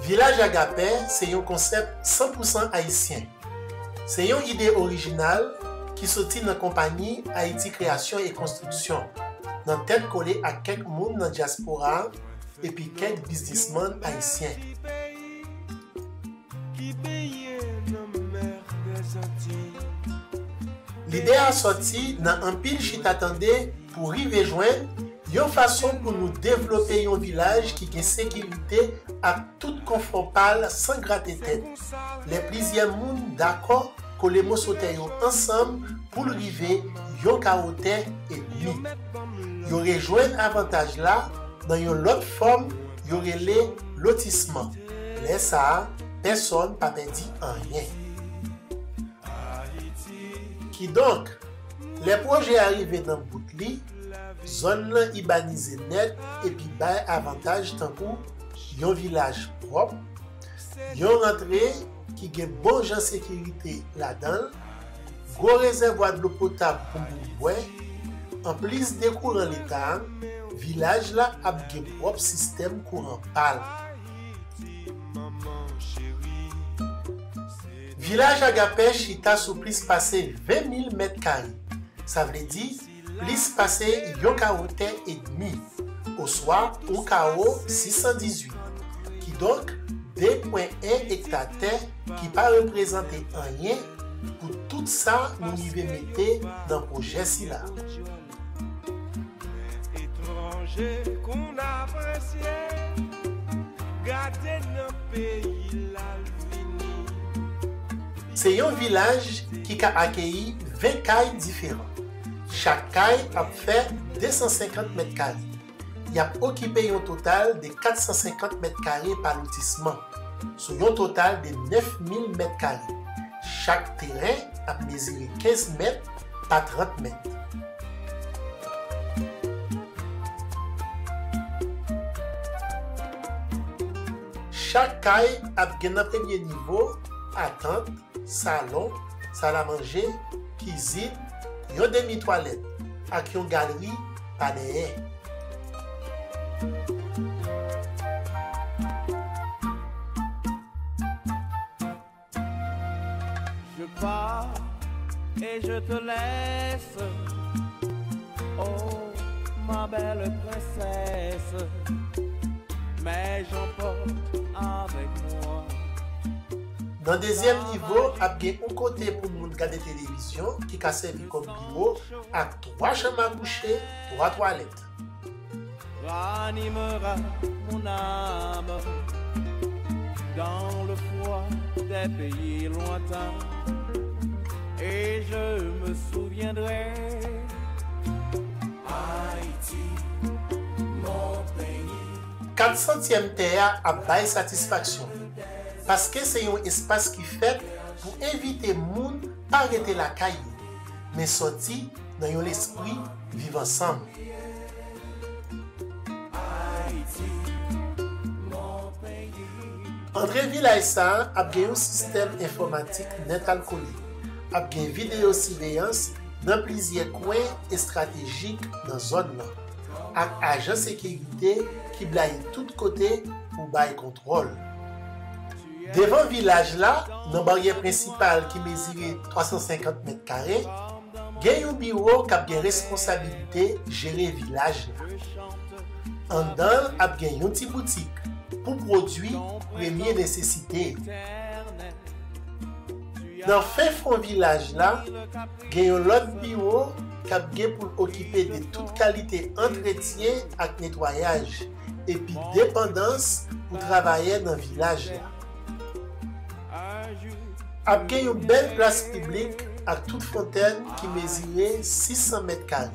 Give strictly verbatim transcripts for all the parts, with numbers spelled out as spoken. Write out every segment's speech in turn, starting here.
Vilaj Agapè se yon konsèp san pou san ayisyen. Se yon ide orijinal ki soti nan konpayi Ayiti Kreyasyon e Konstriksyon, nan tèt kole ak kèk moun nan dyaspora a epi kèk biznismann ayisyen. Lide a sòti nan anpil chita tande pou rive jwenn yon fason pou nou devlope yon vilaj ki gen sekirite ak tout konfò pa l san grate tèt. Lè plizyè moun dakò kole moso tè yo ansanm pou l rive yon kawo tè edmi. Yo rejwenn avantaj la nan yon lòt fòm yo rele lotisman. Lè sa a, pèsòn pa pèdi anyen. Kidonk, lè pwojè a rive nan bout li, zòn nan ibanize nèt epi bay avantaj tankou yon vilaj pwòp, yon rantre ki gen bon jan sekirite ladan l, gwo rezèvwa dlo potab pou moun bwè, anplis de kouran leta a, vilaj la ap gen pwòp sistèm kouran pa l. Vilaj Agapè chita sou plis pase ven mil mèt kare, sa vle di plis pase yon kawo tè edmi, oswa yon kawo sis san dizuit, kidonk de pwen en ekta tè ki pa reprezante anyen pou tout sa nou rive mete nan pwojè sila. Se yon vilaj ki ka akeyi ven kay diferan. Chak kay ap fè de san senkant mèt kare. Y ap okipe yon total de kat san senkant mèt kare pa lotisman, sou yon total de nèf mil mèt kare. Chak teren ap mezire kenz mèt pa trant mèt. Chak kay ap gen nan premye nivo atant, salon, salamanje, kizin, yon demi twalèt, ak yon galri pa dèyè. Je pars et je te laisse, oh ma belle princesse, mais j'emporte avec moi. Nan dezyèm nivo, ap gen yon kote pou moun gade televizyon ki ka sèvi kòm biwo ak twa chanm a kouche, twa twalèt. Ranimera mon âme dans le froid des pays lointains. Et je me souviendrai. Haïti, mon pays. Kat santyèm tè a ap bay satisfaksyon, paske se yon espas ki fèt pou envite moun pa rete lakay yo, men sòti nan yon lespri viv ansanm. Antre vilaj sa a ap gen yon sistèm enfòmatik nèt al kole, ap gen videyo siveyans nan plizyè kwen estratejik nan zòn nan, ak ajan sekirite ki blayi tout kote pou bay kontwòl. Devan vilaj la, nan baryè prensipal ki mezire twa san senkant mèt kare, gen yon biwo k ap gen responsabilite jere vilaj la. Anndan l ap gen yon ti boutik pou pwodui premye nesesite yo. Nan fen fon vilaj la, gen yon lòt biwo k ap gen pou l okipe de tout kalite antretyen ak netwayaj, epi depandans pou travayè nan vilaj la. Ap gen yon bèl plas piblik ak tout fontèn ki mezire sis san mèt kare.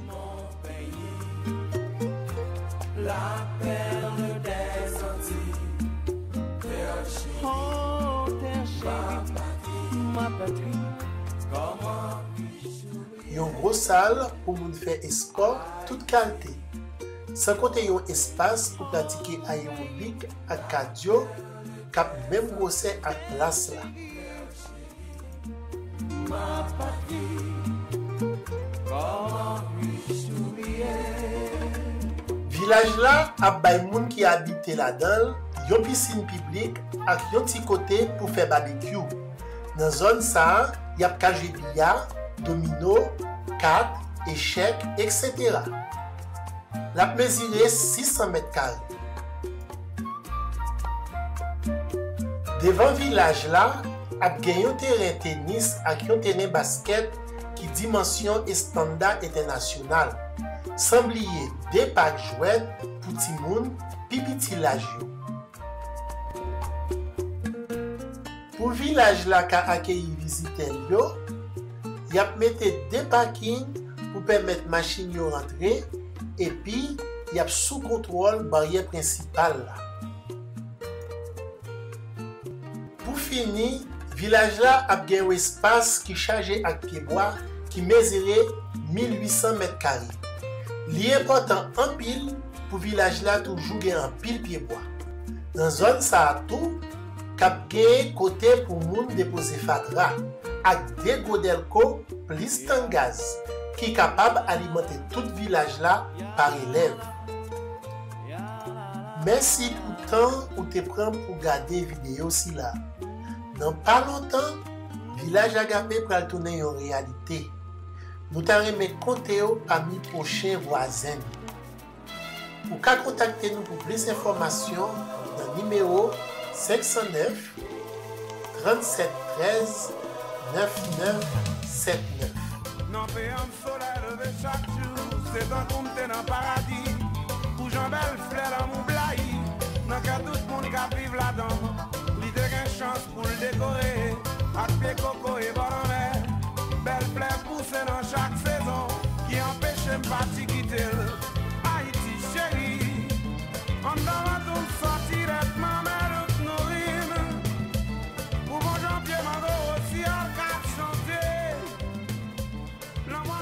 Oh, terre chérie, ma patrie. Yon gwo sal pou moun fè espò tout kalte. San konte yon espas pou pratike ayewobik ak kadyo k ap menm gwosè ak plas la. Vilaj la ap bay moun ki abite ladan l yon pisin piblik ak yon ti kote pou fè babekyou. Nan zòn sa a, y ap ka jwe biya, domino, kat, echèk, etsetera. L ap mezire sis san mèt kare. Devan vilaj la, ap gen yon teren tenis ak yon teren baskèt ki dimansyon estanda entènasyonal, san bliye de pak jwèt pou timoun pi piti laj yo. Pou vilaj la ka akeyi vizitè l yo, y ap mete de paking pou pèmèt machin yo rantre, epi y ap sou kontwòl baryè prensipal la. Pou fini, vilaj la ap gen yon espas ki chaje ak pyebwa ki mezire mil uit san mèt kare. Li enpòtan anpil pou vilaj la toujou gen anpil pyebwa. Nan zòn sa a tou, k ap gen kote pou moun depoze fatra, ak de gwo dèlko plis tank gaz, ki kapab alimante tout vilaj la pa relèv. Mèsi pou tan ou te pran pou gade videyo sila. Nan pa lontan, Vilaj Agape pral tounen yon reyalite. Nou ta renmen konte w pami pwochen vwazen nou. Ou ka kontakte nou pou plis enfòmasyon nan nimewo senk san nèf, trannsèt trèz, nèf nèf sèt nèf. Nan peyi an, solèy leve chak jou, se tankou m te nan paradi. Pou jan bèl flè lanmou blayi nan kè tout moun k ap viv ladan l, li te gen chans pou l dekore ak pye kokoye bò lanmè. Bèl flè pouse nan chak sezon ki anpeche m pati kite l. Ayiti cheri, anndan vant ou m sòti dèt manmèl ou t nouri m. Pou bon jan pye mango rosiyòl k ap chante. Lanmò